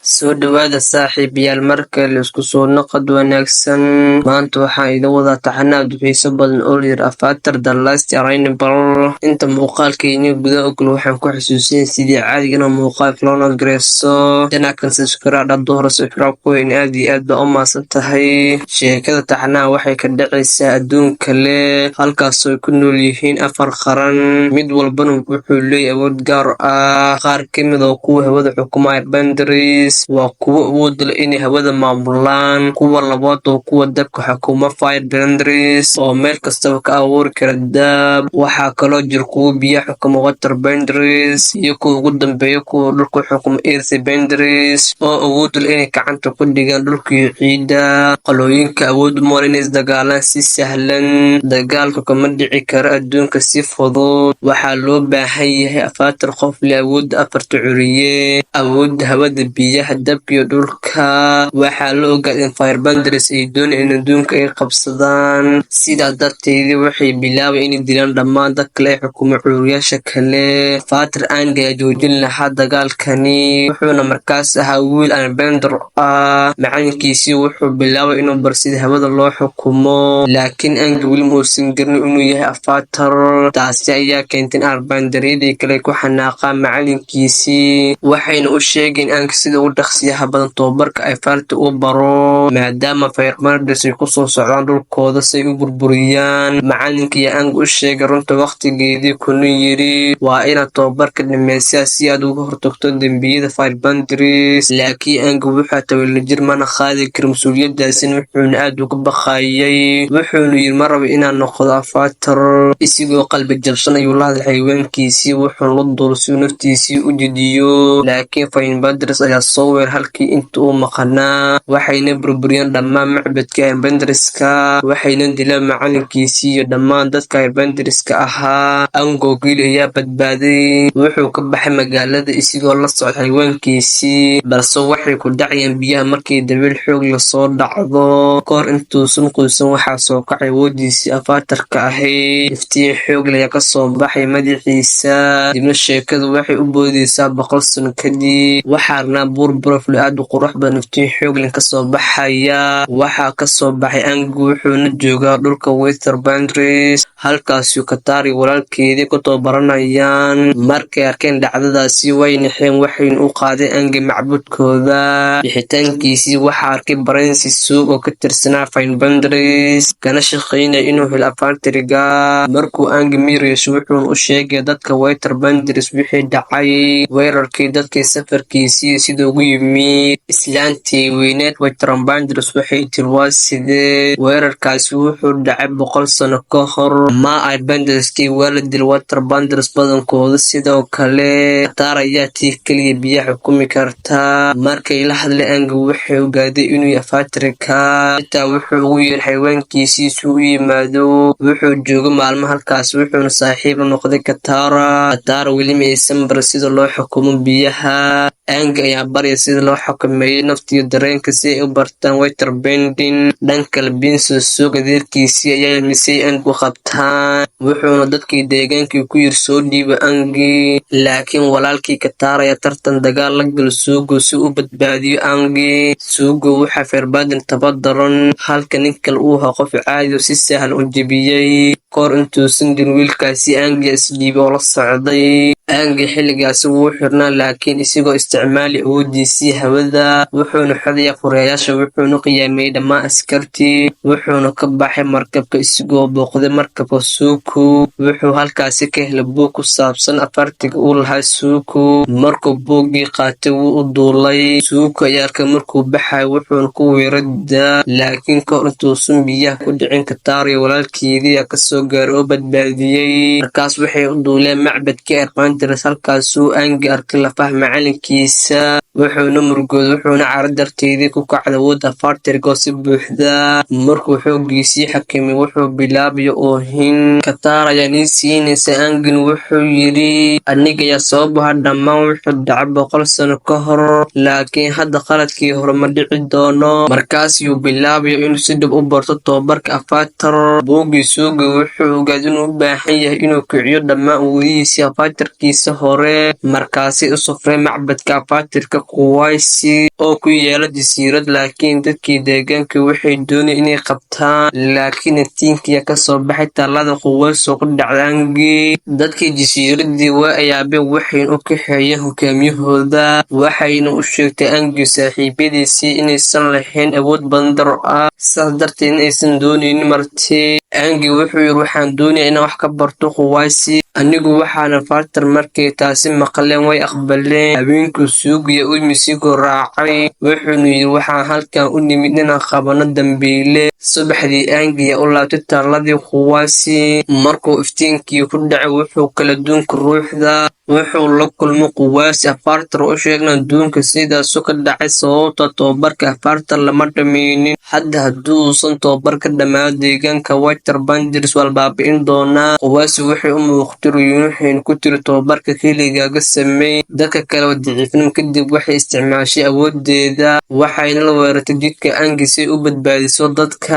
Soo dhawaada saaxiibayaal, mar kale isku soo noqod wanaagsan. Maanta waxaan idin wadaa taxane aad u xiiso badan oo la yiraahdo Avatar: The Last Airbender. Inta muuqaalkeeni gudaha u galo, waxaan ku xasuusinaya sidii caadiga inaa muuqaalka loo note gareyso, channelkan subscribe hadda hore subscribe ku weyn. Aad iyo aad baa u mahadsan tahay. Sheekada taxanaha waxay ka dhacaysaa adduun kale, halkaasoo ay ku nool yihiin afar qaran, mid walbana wuxuu leeyahay awood gaar ah. Qaar ka mid ah kuwa hawada xukuma, Airbenders, waa kuwo awood leh inay hawada maamulaan. Kuwa labaad oo kuwa dabka xukuma, Firebenders, oo meel kastaba ka abuuri kara dab. Waxaa kaloo jira kuwo biyaha xukuma, Waterbenders, iyo kuwa ugu dambeeya, kuwa dhulka xukuma, Earthbenders, oo awood leh inay gacanta ku dhigaan dhulka iyo ciidda. Qalooyinka awood uma leh inay isdagaalaan si sahlan. Dagaalku kama dhici karo adduunka si fudud. Waxaa loo baahan yahay Avatar, qof leh awoodda afarta curiye: awoodda hawada, biyaha, dabka iyo dhulka. Waxaa la ogaaday in Firebenders ay doonayaan in adduunka ay qabsadaan. Sidaa darteed waxay bilaabeen inay dilaan dhammaan dadka kale ee xukuma curiyaasha kale. Avatar Aang ayaa joojin lahaa dagaalkani, wuxuuna markaas ahaa wiil Airbender ah. Macalinkiisii wuxuu bilaabay inuu baro sida hawada loo xukumo, laakiin Aang weli ma uusan garanin inuu yahay Avatar. Taasi ayaa keentay in Airbenderyadii kale ku xanaaqaan macalinkiisii, waxayna u sheegeen Aang sida ugu dhaqsiyaha badan tababarka Avatar uu baro, maadaama Firebenders ay kusoo socdaan dhulkooda si ay u burburiyaan. Macalinka ayaa Aang u sheegay runta waqtigeedii, kuna yiri: "Waa inaad tababarka dhammaysaa si aad uga hortagto dembiyada Firebenders." Laakiin Aang wuxuu 10 jir, mana qaadi karo mas'uuliyaddaasina, wuxuuna aad uga baqayay. Wuxuuna yiri: "Ma rabo inaan noqdo Avatar." Isigoo qalbi jabsan ayuu la hadlay xayawaankiisii, wuxuuna la duulay si uu naftiisii u dejiyo. Laakiin Firebenders ayaa soo weeraray halkii inta uu maqnaa, waxayna burburiyeen dhammaan macbadka Airbenderska, waxayna dileen macalinkiisii iyo dhammaan dadka Airbenderska ahaa. Aang oo keli ayaa badbaaday. Wuxuu ka baxay magaalada isigoo la socda xayawaankiisii, balse waxay ku dhacayeen biyaha markii dabayl xoog leh soo dhacdo. Kahor intuusan quusan, waxaa soo kacay awoodiisii Avatarka ahayd. Iftiin xoog leh ayaa kasoo baxay madaxiisa. Dibna sheekadu waxay u boodaysaa 100 sano kadib. Waxaa aragnaa buur baraf leh, aad u qurux badan, iftiin xoog leh kasoo baxaya. Waxaa kasoo baxay Aang, wuxuuna joogaa dhulka Waterbenders, halkaasuu Katara walaalkeedii ku tababaranayaan. Markay arkeen dhacdadaasi, way naxeen, waxayna u qaadeen Aang macbudkooda. Bixitaankiisii waxaa arkay Prince Zuko oo ka tirsanaa Firebenders, kana shaqeynaya inuu helo Avatarga. Markuu Aang miyir yeesho, wuxuuna u sheegay dadka Waterbenders wixii dhacay, weerarkii dadkii, safarkiisii sida ugu yimid. Islaantii weyneed Waterbenders waxay tiri: "Waa sidee? Weerarkaasi wuxuu dhacay 100 sano ka hor. Ma Airbenderskii waa la dilay, Waterbenders badankooda sidoo kale. Katara ayaa tii keliya biyaha xukumi karta." Markay la hadlay Aang, waxay ogaaday inuu yahay Avatarka. Xitaa wuxuu ugu yeeray xayawaankiisii si uu u yimaado. Wuxuu joogay maalmo halkaas, wuxuuna saaxiib la noqday Katara. Katara weli ma aysan barin sida loo xukumo biyaha. Aang ayaa baraya sida loo xakameeyo nafta iyo dareenka si ay u bartaan waterbending. Dhanka kale, Prince Zuko adeerkiisii ayaa misay Aang u qabtaan, wuxuuna dadkii deegaankii ku yiri: "Soo dhiiba Aang." Laakiin walaalkii Katara ayaa tartan dagaal la galo Zuko si uu u badbaadiyo Aang. Zuko waxaa Firebending tabar daran, halka nin kale uu ahaa qof caadi oo si sahlan u jebiyey. Kahor intuusan dilin wiilkaasi, Aang isdhiibay oo la socday. Aang xilligaasi wuu xirnaa, laakiin isagoo isticmaalay awoodiisii hawada, wuxuuna xodaya furayaasha, wuxuuna qiyaameeyey dhammaan askartii, wuxuuna ka baxay markabka isagoo booqday markabka Zuko. Wuxuu halkaasi ka helay buug ku saabsan Avatarga uu lahaa Zuko. Markuu buuggii qaatay, wuu u duulay. Zuko ayaa arkay markuu baxayo, wuxuuna ku weeraray dab, laakiin kahor intuusan biyaha ku dhicin, Katara iyo walaalkeedii ayaa kasoo gaaray oo badbaadiyey. Markaas waxay u duuleen macbadkii Airbenderska, halkaasuu Aang arkay lafaha macalinkiisa, wuxuuna murugooday, wuxuuna caro darteedii ku kacday awoodda Avatarga oo si buuxda. Markuu xooggiisii xakamay, wuxuu bilaabay oohin. Katara ayaa nin siinaysa Aangin, wuxuu yidhi: "Aniga ayaa sabab u ah dhammaan wuxuu dhacay 100 sano ka hor, laakiin hadda qaladkii hore ma dhici doono." Markaasuu bilaabaya inuu si dhab u barto tababarka Avatar. Buuggii Zuko, wuxuu ogaaday inuu u baahan yahay inuu kiciyo dhammaan awoodihiisii Avatarkiisa hore. Markaasay u safreen macbadka Avatarka Kuwaisi. Oo ku yaala jasiirad, laakiin dadkii deegaanka waxay doonayeen inay qabtaan, laakiin iftiinkiyaa kasoo baxay taalada Quwaasoo ku dhacday Angi. Dadkii jasiiraddii waa yaabeen, waxayna u kaxeeyeen hogaamiyahooda, waxayna u sheegtay Angi saaxiibadiisii inaysan lahayn awood bandar ah, sidaas darteed in aysan doonaynin marti. Angi wuxuu yiri, "Waxaan doonayaa inaan wax ka barto Quwaasi, anigu waxaana Avatar." Markay taasi maqleen, way aqbaleen. Habeenkii Suugiya u yimid sigoo raacay, wuxuuna yiri, "Waxaan halkan u nimid inaan qabano dambiile." Subaxdii Angi ayaa u laabtay taaladii Quwaasi. Markuu iftiinkii ku dhacay, wuxuu kala duunka ruuxda, wuxuu la kulmay Quwaasi. Avatar u sheegna adduunka sidaasu ka dhacay sababta tababarka Avatar lama dhameynin. Hadda hadduusan tababar ka dhammaado, deegaanka Water Benders waa la baabi'in doonaa. Quwaasi waxay u muuqatay ruyuun, waxayna ku tiri, "Tababarka keligaaga sameey, dadka kale waa daciifnimo." Kadib waxay isticmaashay awoodeeda, waxayna la weerartay jidhka Angi si ay u badbaadiso dadka.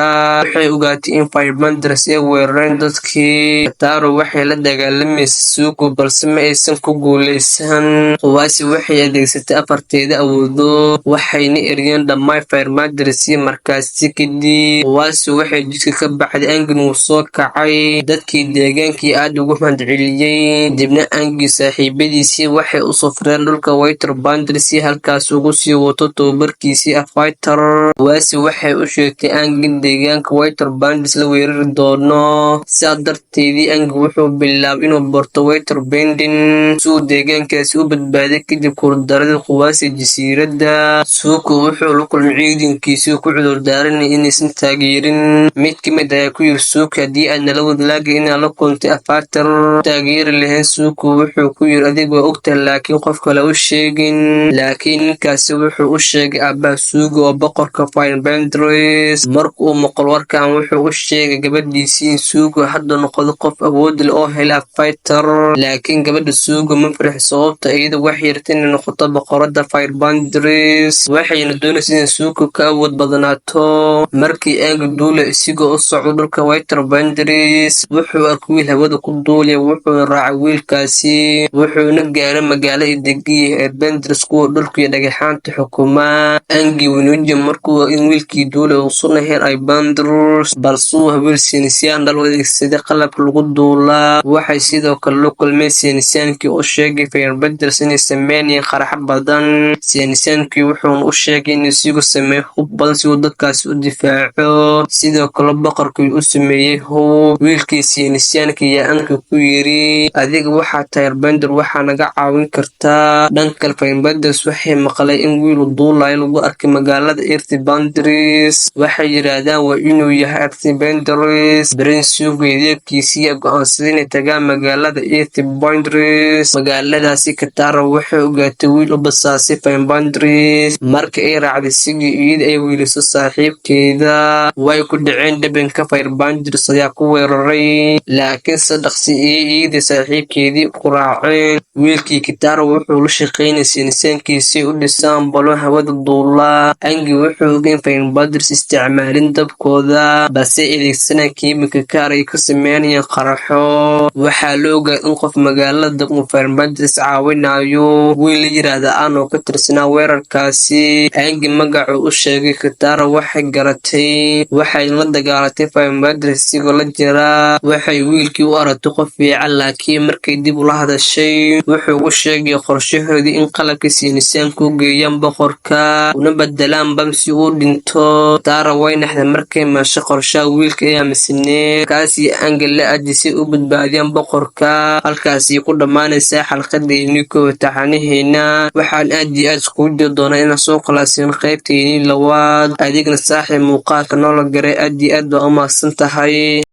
Waxay ogaatay in Fire Benders ay weerareen dadkii. Katara waxay la dagaalamaysay Zuko, balse ma aysan ku guuleysan. Quwaasi waxay adeegsatay afarteeda awoodood, waxayna eriyeen dhammaan Fire Benders. Markaasi kadib Quwaasi waxay jidka ka baxday, Angina wuu soo kacay. Dadkii deegaankii aad ugu mahadceliyey. Dibna Angi saaxiibadiisii waxay u safreen dhulka Water Benders si halkaas ugu sii wato tababarkiisii Avatar. Quwaasi waxay u sheegtay Angi in deegaanka Water Benders la weerari doono, sidaa darteedii Angi wuxuu bilaabay inuu barto water bending si uu deegaankaasi u badbaadiyo. Kadib kurdaradii Quwaasi jasiiradda, Zuko wuxuu la kulmay ciidankiisii, ku cudur daaranay inaysan taageerin. Mid ka mid ayaa ku yiri, "Zuko, haddii aad nala wadaagi inaad la kulantay Avatar, taageeri lahayn." Zuko wuxuu ku yiri, "Adiga waa ogtahay, laakiin qof kale u sheegin." Laakiin ninkaasi wuxuu u sheegay aabbaha Zuko oo boqorka Fire Benders. Marka uu maqlo warkan, wuxuu u sheegay gabadhiisii in Zuko hadda noqdo qof awood leh oo helay Avatar. Laakiin gabadha Zuko ma farxin, sababta iyada waxay rabtay inay noqoto boqorada Fire Benders, waxayna doonaysa in Zuko ka awood badnaato. Markii Aang duulay isigoo u socdo dhulka Water Benders, wuxuu arkay wiil hawada ku duulaya, wuxuuna raacay wiilkaasi, wuxuuna gaaray magaalo ay degan ee Benders, kuwa dhulka iyo dhagxaanta xukuma. Angi Winuja markuu in wiilkii duulay uusan ahayn ay Benders, balse uu wiil Saynisyahan dhal u adeegsaday qalabka lagu duulaa. Waxay sidoo kale la kulmeen saynisyaankii oo sheegay Fire Benders inay sameynayeen qaraxo badan. Saynisyaankii wuxuuna u sheegay in isigu sameeyo hub badan si uu dadkaasi u difaaco. Sidoo kale boqorkii u sameeyey hub. Wiilkii saynisyaanka ayaa Angi ku yiri, "Adiga waxaa tahay Bender, waxaa naga caawin kartaa." Dhanka kale, Fire Benders waxay maqlay in wiil duulayo lagu arkay magaalada Earth Benders. Waxay yiraahdaan waa inuu yahay Earth Benders. Prince Zuko adeerkiisii ayaa go'aansaday inay tagaan magaalada Earth Benders. Magaaladaasi Katara waxay ogaatay wiil u basaasay Fire Benders. Marka ay raacday sigii iyada ay weyliso saaxiibkeeda, way ku dhaceen dhabanka. Fire Benders ayaa ku weeraray, laakiin si dhaqsi iyada saaxiibkeedii ku raaceen. Wiilkii Katara wuxuu la shaqeynayay saynisyaankii si ay u dhisaan baloon hawada duula. Angi wuxuu ogay in Fire Benders isticmaalin dabkooda, balse ay adeegsanayaan kiimika kaar ay ka sameynayaan qaraxo. Waxaa la ogaa in qof magaalada uu Fire Benders caawinayo, wiil la yiraahda Aan oo ka tirsanaa weerarkaasi. Angi magacuu u sheegay. Katara waxay garatay, waxayna la dagaalatay Fire Benders isigoo la jira. Waxay wiilkii u aragtay qof fiican, laakiin markay dib ula hadashay, wuxuu u sheegay qorshahoodii in qalabka saynisyaanku u geeyaan boqorka una bedelaan bam si uu dhinto. Katara way naxday markay maqashay qorshaha wiilka ay aaminsaneed. Kaasi Angi la aadi si u badbaadiyaan boqorka. Halkaasi ku dhammaanaysaa xalqadeennii koowaad taxanaheena. Waxaan aad iyo aad iskugu diri doonaa inaan soo khalaasino qaybteennii labaad. Adigna saaxiib, muuqaalka noola garay, aad iyo aad baa u mahadsan tahay.